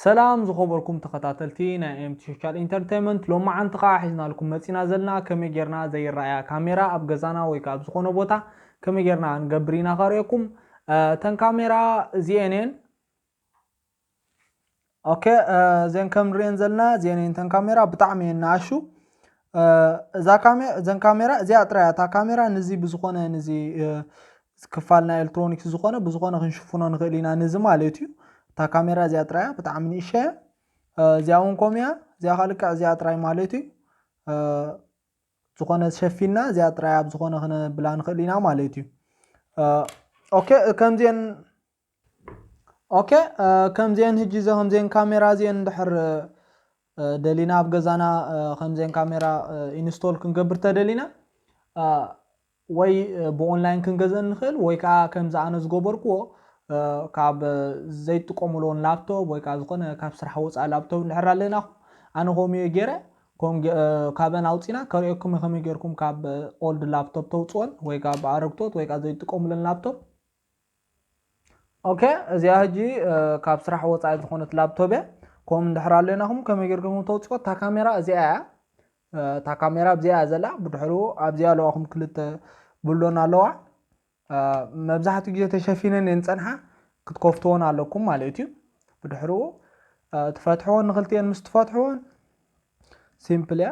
ሰላም ዝኸበርኩም ተኸታተልቲ ናይ ኤምቲ ሶሻል ኢንተርቴይንመንት፣ ሎማዓንቲ ኸዓ ሒዝናልኩም መፂና ዘለና ከመይ ጌርና ዘይረኣያ ካሜራ ኣብ ገዛና ወይ ከዓ ኣብ ዝኾነ ቦታ ከመይ ጌርና ንገብር ኢና ከርእየኩም። እተን ካሜራ እዚኤን እየን። ኦኬ፣ እዘን ከም ንሪኤን ዘለና እዚኤን እየን። እተን ካሜራ ብጣዕሚ እየን ንኣሹ። እዛ ካሜ እዘን ካሜራ እዚኣ ጥራይ እያ። እታ ካሜራ ንዚ ብዝኾነ ንዚ ክፋል ናይ ኤሌክትሮኒክስ ዝኾነ ብዝኾነ ክንሽፍኖ ንኽእል ኢና። ንዚ ማለት እዩ። እታ ካሜራ እዚኣ ጥራይ እያ፣ ብጣዕሚ ንእሽቶ እያ። እዚኣ እውን ከምኡ እያ። እዚኣ ከዓ ልክዕ እዚኣ ጥራይ ማለት እዩ። ዝኾነ ሸፊና እዚኣ ጥራይ ኣብ ዝኾነ ክነብላ ንኽእል ኢና ማለት እዩ። ኦኬ፣ ከምዚአን ኦኬ፣ ከምዚአን ህጂ እዘ ከምዚአን ካሜራ እዚአን እንድሕር ደሊና ኣብ ገዛና ከምዚአን ካሜራ ኢንስቶል ክንገብር ተደሊና፣ ወይ ብኦንላይን ክንገዘ ንኽእል ወይ ከዓ ከምዚ ኣነ ዝገበርክዎ ካብ ዘይጥቀሙሎን ላፕቶፕ ወይ ከዓ ዝኾነ ካብ ስራሕ ወፃኢ ላፕቶፕ እንድሕር ኣለና። ኣነ ከምኡ እየ ገይረ። ካብአን ኣውፂና ከርእየኩም ከመይ ገይርኩም ካብ ኦልድ ላፕቶፕ ተውፅኦን ወይ ከዓ ብኣረግቶት ወይ ከዓ ዘይጥቀሙለን ላፕቶፕ። ኦኬ፣ እዚኣ ህጂ ካብ ስራሕ ወፃኢ ዝኾነት ላፕቶፕ እያ። ከምኡ እንድሕር ኣለናኹም ከመይ ገይርኩም ተውፅኦ? እታ ካሜራ እዚኣ እያ። እታ ካሜራ ኣብዚኣ እያ ዘላ። ብድሕሩ ኣብዚኣ ኣለዋኹም ክልተ ብሎን ኣለዋ። መብዛሕትኡ ግዜ ተሸፊነን እየን ዝፀንሓ። ክትከፍትዎን ኣለኩም ማለት እዩ። ብድሕሩ ትፈትሕዎን፣ ንክልቲኤን ምስ ትፈትሕዎን ሲምፕል እያ።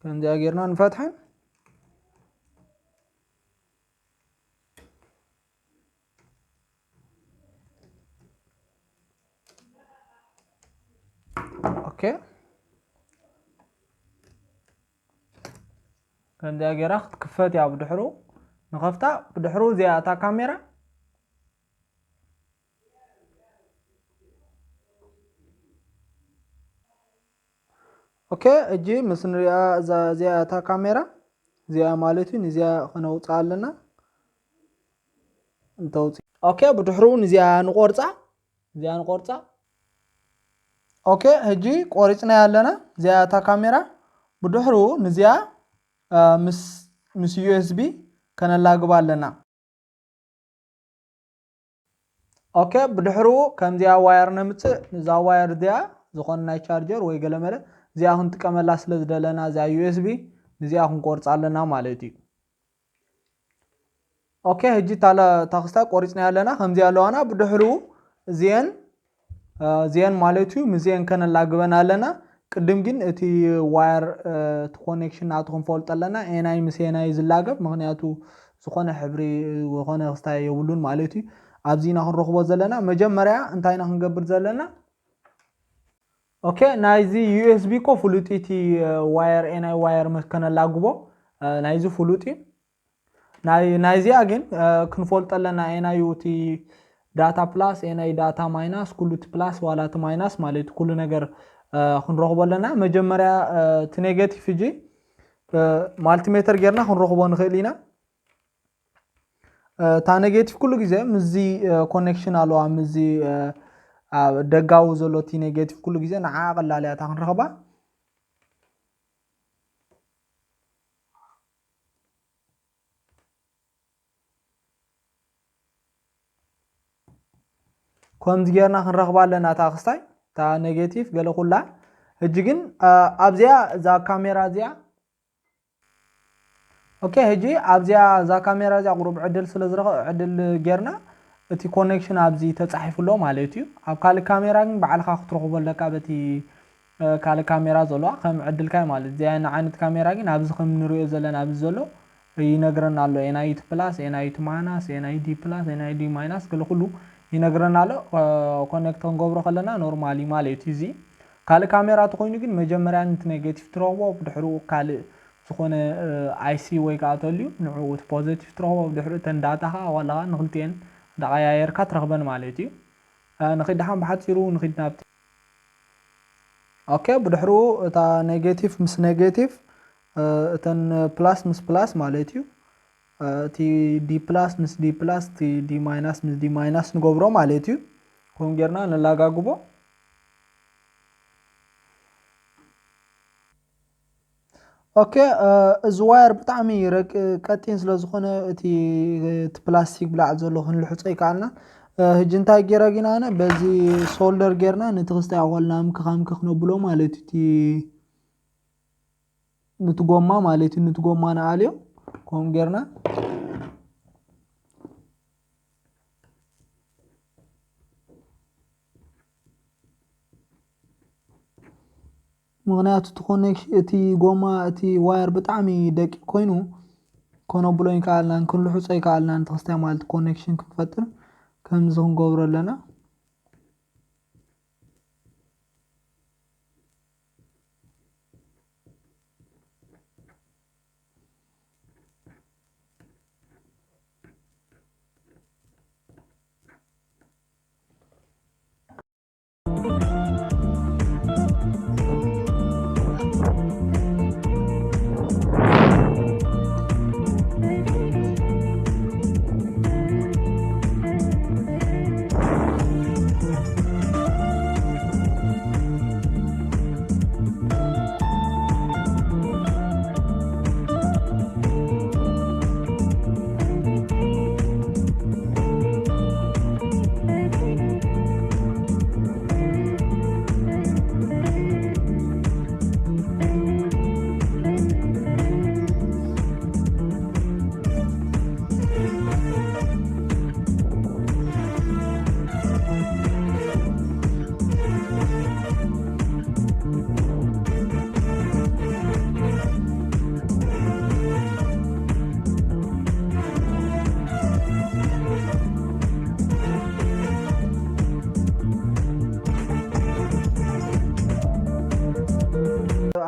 ከምዚኣ ጌርና ንፈትሐን። ኦኬ፣ ከምዚኣ ጌራ ክትክፈት እያ። ብድሕሩ ንኸፍታ። ብድሕሩ እዚኣ እታ ካሜራ። ኦኬ፣ እጂ ምስ ንሪኣ እዛ እዚኣ እታ ካሜራ እዚኣ ማለት እዩ። ንዚኣ ክነውፅኣ ኣለና። እንተውፅ ኦኬ፣ ብድሕሩ ንዚኣ ንቆርፃ። እዚኣ ንቆርፃ። ኦኬ፣ ህጂ ቆሪፅና ኣለና እዚኣ እታ ካሜራ። ብድሕሩ ንዚኣ ምስ ምስ ዩኤስቢ ከነላግባ ኣለና። ኦኬ፣ ብድሕሩ ከምዚኣ ዋየር ነምፅእ። ንዛ ዋየር እዚኣ ዝኾነ ናይ ቻርጀር ወይ ገለመለ እዚኣ ክንጥቀመላ ስለ ዝደለና እዚኣ ዩኤስቢ ንዚኣ ክንቆርፃ ኣለና ማለት እዩ። ኦኬ፣ ህጂ ታለ ታክስታ ቆሪፅና ኣለና። ከምዚኣ ኣለዋና። ብድሕሩ እዚአን እዚአን ማለት እዩ ምስዚአን ከነላግበን ኣለና። ቅድም ግን እቲ ዋየር እቲ ኮኔክሽን ናቱ ክንፈልጦ ኣለና። ኤናይ ምስ ኤናይ ዝላገብ፣ ምክንያቱ ዝኾነ ሕብሪ ዝኾነ ክስታይ የብሉን ማለት እዩ። ኣብዚ ኢና ክንረኽቦ ዘለና። መጀመርያ እንታይ ኢና ክንገብር ዘለና? ኦኬ፣ ናይዚ ዩኤስቢ እኮ ፍሉጥ እቲ ዋየር ኤናይ ዋየር ከነላግቦ ናይዚ ፍሉጥ እዩ። ናይዚኣ ግን ክንፈልጦ ኣለና። ኤናዩ እቲ ዳታ ፕላስ፣ ኤናይ ዳታ ማይናስ፣ ኩሉ እቲ ፕላስ ዋላ እቲ ማይናስ ማለት ኩሉ ነገር ክንረኽቦ ኣለና። መጀመርያ እቲ ኔጌቲቭ እጂ ማልቲሜተር ጌርና ክንረኽቦ ንኽእል ኢና። እታ ኔጌቲቭ ኩሉ ግዜ ምስዚ ኮኔክሽን ኣለዋ፣ ምስዚ ደጋዊ ዘሎ እቲ ኔጌቲቭ ኩሉ ግዜ ንዓ ቀላል እያ እታ ክንረኽባ። ከምዚ ጌርና ክንረኽባ ኣለና እታ ክስታይ፣ እታ ኔጌቲቭ ገለ ኩላ። ሕጂ ግን ኣብዚኣ እዛ ካሜራ እዚኣ ኦኬ፣ ሕጂ ኣብዚኣ እዛ ካሜራ እዚኣ ቁሩብ ዕድል ስለ ዝረኸ ዕድል ጌርና እቲ ኮኔክሽን ኣብዚ ተጻሒፉ ኣሎ ማለት እዩ። ኣብ ካልእ ካሜራ ግን ባዕልኻ ክትረኽቦ ኣለካ በቲ ካልእ ካሜራ ዘለዋ ከም ዕድልካ እዩ ማለት። እዚኣ ንዓይነት ካሜራ ግን ኣብዚ ከም ንሪኦ ዘለና ኣብዚ ዘሎ ይነግረና ኣሎ። ኤንኣይቲ ፕላስ፣ ኤንኣይቲ ማይናስ፣ ኤንኣይቲ ፕላስ፣ ኤንኣይቲ ማይናስ ገለ ኩሉ ይነግረና ኣሎ። ኮኔክት ክንገብሮ ከለና ኖርማሊ ማለት እዩ። እዚ ካልእ ካሜራ ተኮይኑ ግን መጀመርያ ነቲ ኔጌቲቭ ትረኽቦ፣ ብድሕሩ ካልእ ዝኾነ ኣይሲ ወይ ከዓ ተልዩ ንዕኡ እቲ ፖዘቲቭ ትረኽቦ፣ ብድሕሩ እተን ዳታ ከዓ ዋላ ከዓ ንክልቲኤን እንዳቀያየርካ ትረኽበን ማለት እዩ። ንኺድ ደሓን ብሓፂሩ ንኺድ ናብቲ ኦኬ፣ ብድሕሩ እታ ኔጌቲቭ ምስ ኔጌቲቭ እተን ፕላስ ምስ ፕላስ ማለት እዩ። እቲ ዲ ፕላስ ምስ ዲ ፕላስ፣ እቲ ዲ ማይናስ ምስ ዲ ማይናስ ንገብሮ ማለት እዩ። ከምኡ ጌርና ነላጋግቦ። ኦኬ፣ እዚ ዋየር ብጣዕሚ ረቂ ቀጢን ስለ ዝኾነ እቲ እቲ ፕላስቲክ ብላዕ ዘሎ ክንልሕጾ ይከኣልና። ሕጂ እንታይ ገይረ ግን ኣነ በዚ ሶልደር ጌርና ነቲ ክስታይ ኣቆልና ምክኻምክ ክነብሎ ማለት እዩ። እቲ ንቲ ጎማ ማለት እዩ። ንቲ ጎማ ንኣልዮ ከምኡ ጌርና ምኽንያቱ እቲ ኮኔክሽን እቲ ጎማ እቲ ዋየር ብጣዕሚ ደቂቅ ኮይኑ ከነብሎ ይከኣልናን ክንልሕጾ ይከኣልናን ተክስታይ ማለት ኮኔክሽን ክንፈጥር ከምዚ ክንገብሮ ኣለና።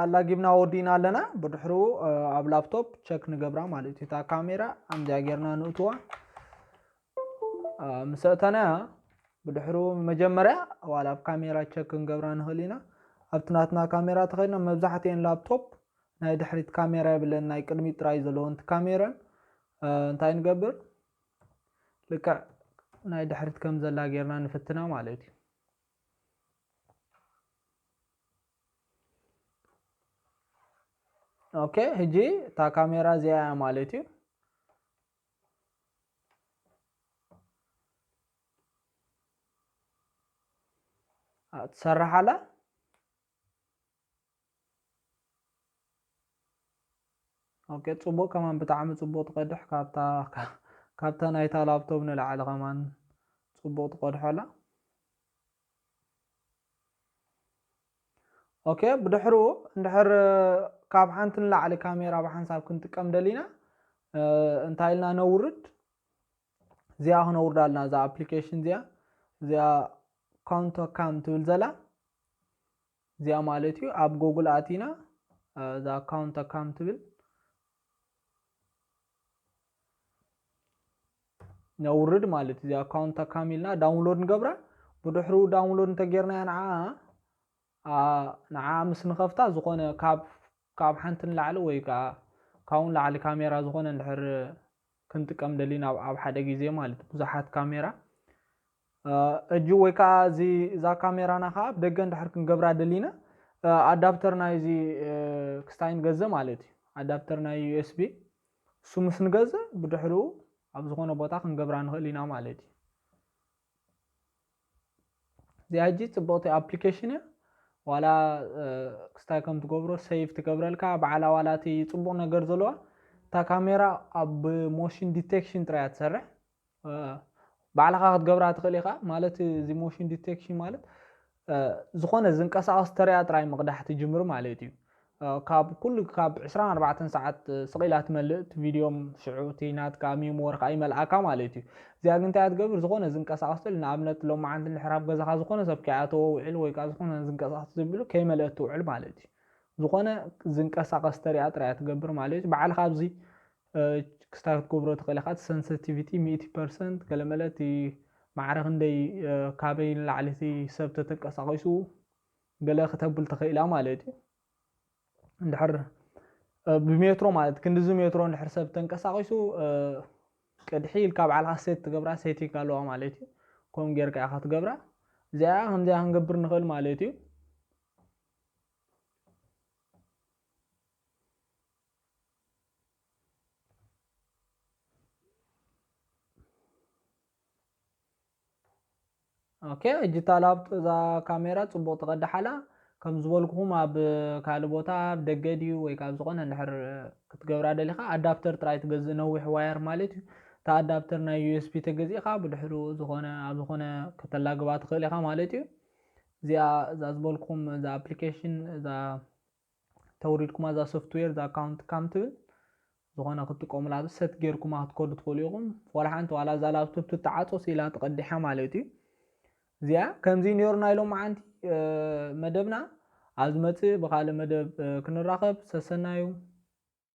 ኣላጊብና ወዲእና ኣለና። ብድሕሩ ኣብ ላፕቶፕ ቸክ ንገብራ ማለት እዩ። እታ ካሜራ ኣምዚኣ ጌርና ንእትዋ። ምስ ኣእተናያ ብድሕሩ መጀመርያ ዋላ ኣብ ካሜራ ቸክ ክንገብራ ንኽእል ኢና። ኣብቲ ናትና ካሜራ ተኸድና መብዛሕትኤን ላፕቶፕ ናይ ድሕሪት ካሜራ የብለን፣ ናይ ቅድሚት ጥራይ ዘለወን። እቲ ካሜረን እንታይ ንገብር፣ ልክዕ ናይ ድሕሪት ከም ዘላ ጌርና ንፍትና ማለት እዩ። ኦኬ፣ ሕጂ እታ ካሜራ እዚኣ እያ ማለት እዩ። ትሰርሕ ኣላ። ኦኬ፣ ጽቡቕ፣ ከማን ብጣዕሚ ጽቡቕ ትቀድሕ። ካብታ ካብታ ናይታ ላፕቶፕ ንላዕሊ ከማን ጽቡቕ ትቀድሖ ኣላ። ኦኬ፣ ብድሕሩ እንድሕር ካብ ሓንቲ ንላዕሊ ካሜራ ብሓንሳብ ክንጥቀም ደሊና እንታይ ኢልና ነውርድ? እዚኣ ክነውርዳ ኣለና። እዛ ኣፕሊኬሽን እዚኣ እዚኣ ካውንቶ ካም ትብል ዘላ እዚኣ ማለት እዩ። ኣብ ጎግል ኣቲና እዛ ካውንቶ ካም ትብል ነውርድ ማለት እዩ። እዚኣ ካውንቶ ካም ኢልና ዳውንሎድ ንገብራ። ብድሕሩ ዳውንሎድ እንተጌርናያ ንዓ ንዓ ምስ ንኸፍታ ዝኾነ ካብ ካብ ሓንቲ ንላዕሊ ወይ ከዓ ካብኡ ንላዕሊ ካሜራ ዝኾነ እንድሕር ክንጥቀም ደሊና ኣብ ሓደ ግዜ ማለት ብዙሓት ካሜራ እጅ ወይ ከዓ እዚ እዛ ካሜራና ከዓ ኣብ ደገ እንድሕር ክንገብራ ደሊና ኣዳፕተር ናይዚ ክስታይ ንገዝእ ማለት እዩ። ኣዳፕተር ናይ ዩ ኤስ ቢ እሱ ምስ ንገዝእ ብድሕሪኡ ኣብ ዝኾነ ቦታ ክንገብራ ንኽእል ኢና ማለት እዩ። እዚኣ ሕጂ ጽብቕቲ ኣፕሊኬሽን እያ። ዋላ ክስታይ ከም ትገብሮ ሴቭ ትገብረልካ ባዕላ ዋላ እቲ ጽቡቕ ነገር ዘለዋ እታ ካሜራ ኣብ ሞሽን ዲቴክሽን ጥራይ እያ ትሰርሕ። ባዕልኻ ክትገብራ ትኽእል ኢኻ ማለት እዚ ሞሽን ዲቴክሽን ማለት ዝኾነ ዝንቀሳቐስ ተሪኣ ጥራይ ምቕዳሕ ትጅምር ማለት እዩ። ካብ ኩሉ ካብ ዕስራን ኣርባዕተን ሰዓት ስቕ ኢላ ትመልእ እቲ ቪድዮም ሽዑ እቲ ናትካ ሜሞሪ ከዓ ይመልኣካ ማለት እዩ። እዚኣ ግን እንታይ እያ ትገብር? ዝኾነ ዝንቀሳቐስ ትል ንኣብነት ሎመዓንቲ እንድሕር ኣብ ገዛኻ ዝኾነ ሰብ ከይኣተወ ውዕል ወይ ከዓ ዝኾነ ዝንቀሳቐስ ዘቢሉ ከይመልአት ትውዕል ማለት እዩ። ዝኾነ ዝንቀሳቐስ ተሪኣ ጥራይ እያ ትገብር ማለት እዩ። ባዕልኻ ኣብዚ ክስታይ ክትገብሮ ትኽእል ኢኻ። እቲ ሰንሰቲቪቲ ሚእቲ ፐርሰንት ገለመለ እቲ ማዕረ ክንደይ ካበይ ንላዕሊ እቲ ሰብ ተተንቀሳቒሱ ገለ ክተብል ትኽእል እያ ማለት እዩ። እንድሕር ብሜትሮ ማለት ክንድዚ ሜትሮ እንድሕር ሰብ ተንቀሳቒሱ ቅድሒ ኢልካ ባዕልካ ሴት ትገብራ ሴቲንግ ኣለዋ ማለት እዩ። ከምኡ ጌርካ ኢኻ ትገብራ። እዚኣ ከምዚኣ ክንገብር ንኽእል ማለት እዩ። ኦኬ፣ ሕጂ እታ ላፕቶ እዛ ካሜራ ጽቡቕ ትቐድሕ ኣላ። ከም ዝበልኩኹም ኣብ ካልእ ቦታ፣ ኣብ ደገ ድዩ ወይ ካብ ዝኾነ እንድሕር ክትገብራ ደሊኻ፣ ኣዳፕተር ጥራይ ትገዝእ፣ ነዊሕ ዋየር ማለት እዩ። እታ ኣዳፕተር ናይ ዩ ኤስ ቢ ተገዚእኻ ብድሕሩ ዝኾነ ኣብ ዝኾነ ከተላግባ ትኽእል ኢኻ ማለት እዩ። እዚኣ እዛ ዝበልኩኹም እዛ ኣፕሊኬሽን እዛ ተውሪድኩማ እዛ ሶፍትዌር እዛ ካውንት ካም ትብል ዝኾነ ክትጥቀሙላ ሰት ጌርኩማ ክትከዱ ትኽእሉ ኢኹም። ዋላ ሓንቲ ዋላ እዛ ላፕቶፕ ትተዓጾ ሲላ ትቐዲሓ ማለት እዩ። እዚኣ ከምዚ ነይሩ ናይ ሎማዓንቲ መደብና። ኣብ ዝመጽእ ብኻልእ መደብ ክንራኸብ ሰሰናዩ።